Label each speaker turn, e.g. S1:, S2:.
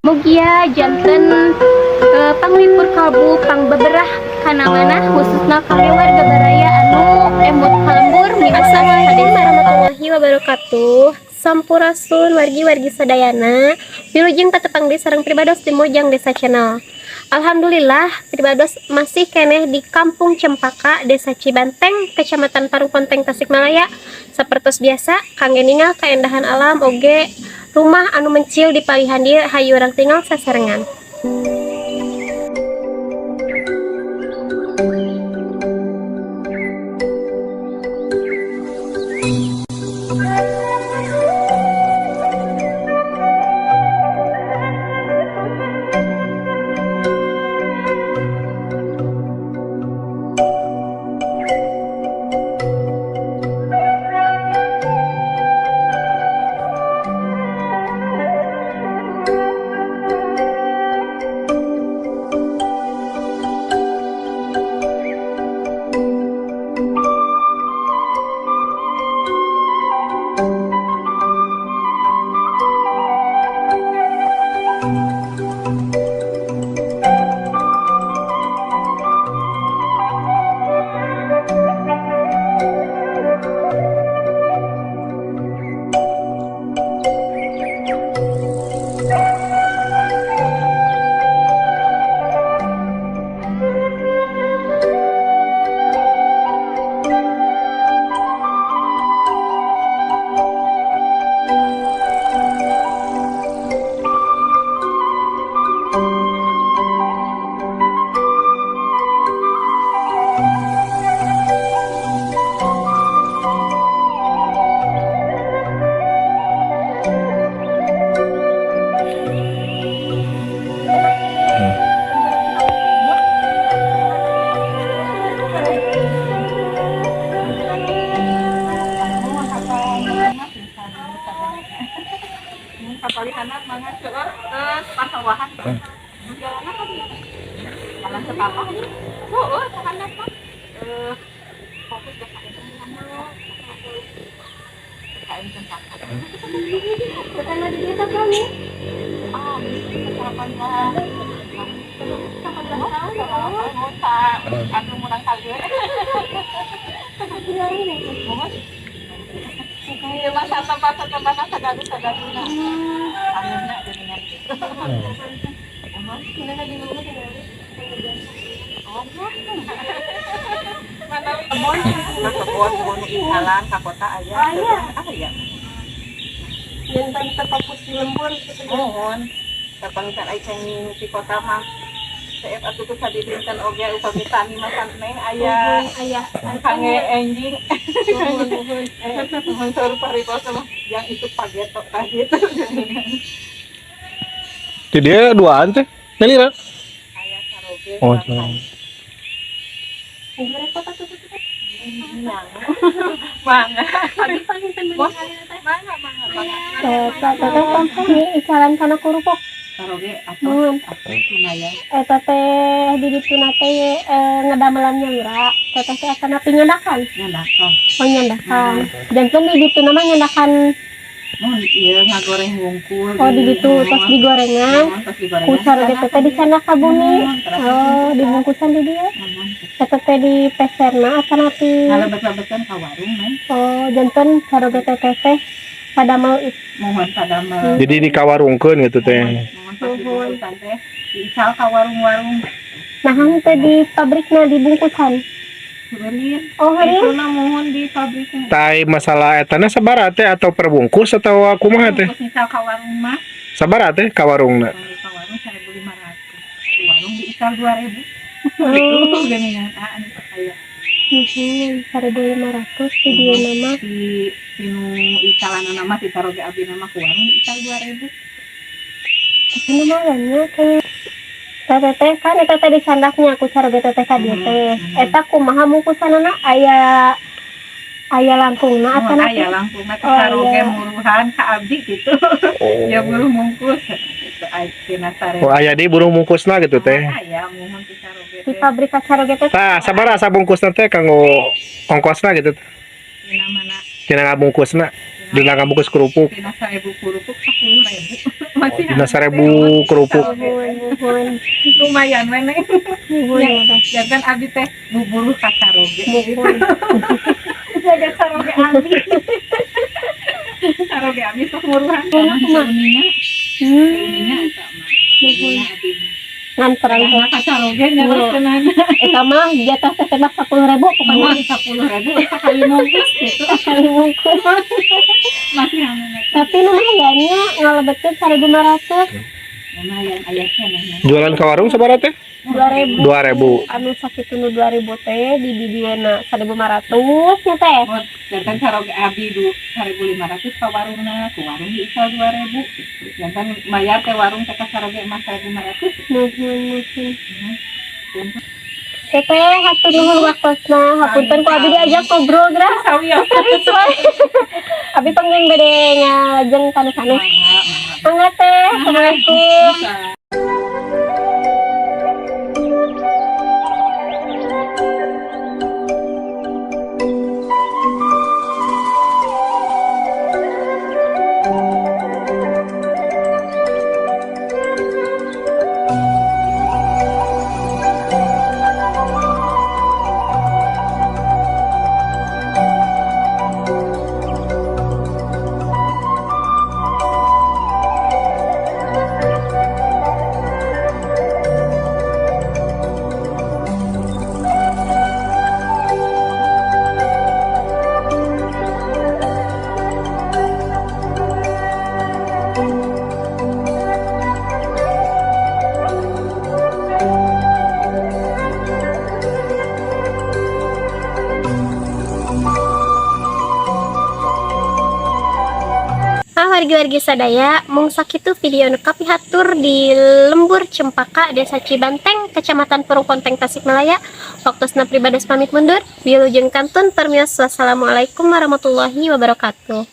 S1: Mugia janten panglipur kalbu, pangbeberah kana manah, khususna kami warga baraya anu emut ka lembur miwah.
S2: Assalamualaikum warahmatullahi wabarakatuh. Sampurasun wargi-wargi sadayana. Wilujeng patepang deui sareng pribados di Mojang Desa Channel. Alhamdulillah, pribados masih keneh di Kampung Cempaka, Desa Cibanteng, Kecamatan Parungponteng, Tasikmalaya. Sapertos biasa, kangge ningal kaendahan alam oge rumah anu mencil di palihan dieu, hayu urang tingal sasarengan.
S3: Kapalihanna mangga seueur pasawahan. Jalanna kan jalan setapak. Heueuh, sahandap mah. Fokus ke KM Cempaka.
S2: Tetangga di dieu teh kami.
S3: Ah, 18 tahun anu menang kali. Iya, masa tempat tempat sagadu sagaduna. Ayeuna geuningan gitu. Mana kebon, nah kebon, kebon icalan ka kota aya. Aya.
S2: Janten terfokus di lembur gitu ya.
S3: Mohon. Kapangitan ai cengeng di kota mah. Seep atuh teu sadidinten oge upami tani mah neng aya
S2: Aya
S3: kangge enjing.
S2: Nuhun, nuhun.
S3: Nuhun saur paripaos mah yang itu pageto tah gitu.
S4: Di dia duaan teh. Nyalira.
S3: Aya caroge.
S4: Oh,
S2: Repot atuh tuh teh.
S3: Mangga.
S2: Abi panginten
S3: Bos.
S2: ningali teh.
S3: Mangga, mangga, mangga.
S2: Eta teteh pampuh icalan kana kerupuk.
S3: Caroge atos
S2: Nuhun.
S3: Atos lumayan.
S2: Eta teh di dituna teh ngadamelan nyalira. Teteh teh akan api nyandakan.
S3: Nyandakan.
S2: Oh, nyandakan. Janten di dituna mah nyandakan.
S3: Mun ieu ngagoreng wungkul.
S2: Oh, di ditu tos digorengan.
S3: Tos digorengan.
S2: Ku caroge teteh dicandak ka bumi. Oh, dibungkusan di dieu. Eta teh di peserna atanapi?
S3: Ngalebet-lebetan ka warung, Neng.
S2: Oh, janten caroge teteh teh padamel itu.
S3: Mohon padamel.
S4: Jadi dikawarungkeun gitu teh.
S3: Mohon pas dibungkusan teh diical ka warung-warung.
S2: Nah, teh di pabrikna dibungkusan.
S3: Heureun.
S2: Oh, heureun.
S3: Ituna mohon di pabrikna.
S4: Tai masalah etana sabaraha teh, atau perbungkus atau kumaha teh?
S3: Bungkus ngical ka warung mah.
S4: Sabaraha teh ka warungna?
S3: Ka warung 1.500. Di warung diical 2.000. Gitu geuningan. Ah, anu aya.
S2: 1.500 di dieu mah.
S3: Di tinu icalanna mah ti caroge abdi mah ku warung diical 2.000.
S2: Tapi lumayan nya kayak teteh teh kan eta teh dicandaknya ku caroge teteh ka dieu teh. Eta kumaha bungkusanana, aya aya langkungna
S3: Mohon
S2: atanapi?
S3: Aya langkungna ti
S2: Oh,
S3: caroge
S2: iya.
S3: muruhan ka abdi gitu.
S4: Oh.
S3: Ya buruh mungkus gitu ai tina 1.000.
S4: Oh, aya di buruh mungkusna gitu teh.
S3: Aya muhun ti caroge
S2: Di
S3: teh.
S2: pabrik caroge teh.
S4: Tah, sabaraha sabungkusna teh kanggo ongkosna gitu?
S3: Tina mana?
S4: Tina ngabungkusna.
S3: Tina
S4: Dina ngabungkus kerupuk.
S3: Dina 1000 kerupuk 10.000. Masih
S4: Dina 1000 kerupuk.
S2: Nuhun, nuhun.
S3: Lumayan we, Neng.
S2: Nuhun ya, Teh.
S3: Janten abi teh bubuluh ka caroge.
S2: Nuhun.
S3: Jaga caroge abi. Caroge abi sok muruhan. Uninga, uninga eta mah. Uninga abi mah.
S2: Ngan terang teh.
S3: Karena ka caroge nyeruskeunana.
S2: Eta mah jatah teh teh 10.000 pokoknya.
S3: Mah 10.000 sakali mungkus gitu.
S2: Sekali bungkus.
S3: Masih anu.
S2: Tapi lumayannya ngalebetkeun 1.500.
S3: Lumayan aya keneh, Neng.
S4: Jualan ke warung sabaraha teh?
S2: 2.000.
S4: 2000.
S2: Anu sakitu nu 2.000 teh di didieuna 1.500 nya teh.
S3: Oh, janten caroge abi du 1.500 ka warungna, ku warung diical 2.000 gitu. Janten mayar teh warung teh ka caroge mah 1.500.
S2: Nuhun, nuhun. Teteh, hatur nuhun waktosna. Hapunten ku abi diajak ngobrol geura.
S3: Sawios.
S2: Abi pengen bade ngalajeng ka nu sanes.
S3: Mangga, mangga.
S2: Mangga teh. Assalamualaikum.
S3: Bisa.
S2: Ah, wargi-wargi sadaya, mung sakitu video nu kapihatur di Lembur Cempaka, Desa Cibanteng, Kecamatan Parung Ponteng, Tasikmalaya. Waktosna pribados pamit mundur. Wilujeng kantun permios. Wassalamualaikum warahmatullahi wabarakatuh.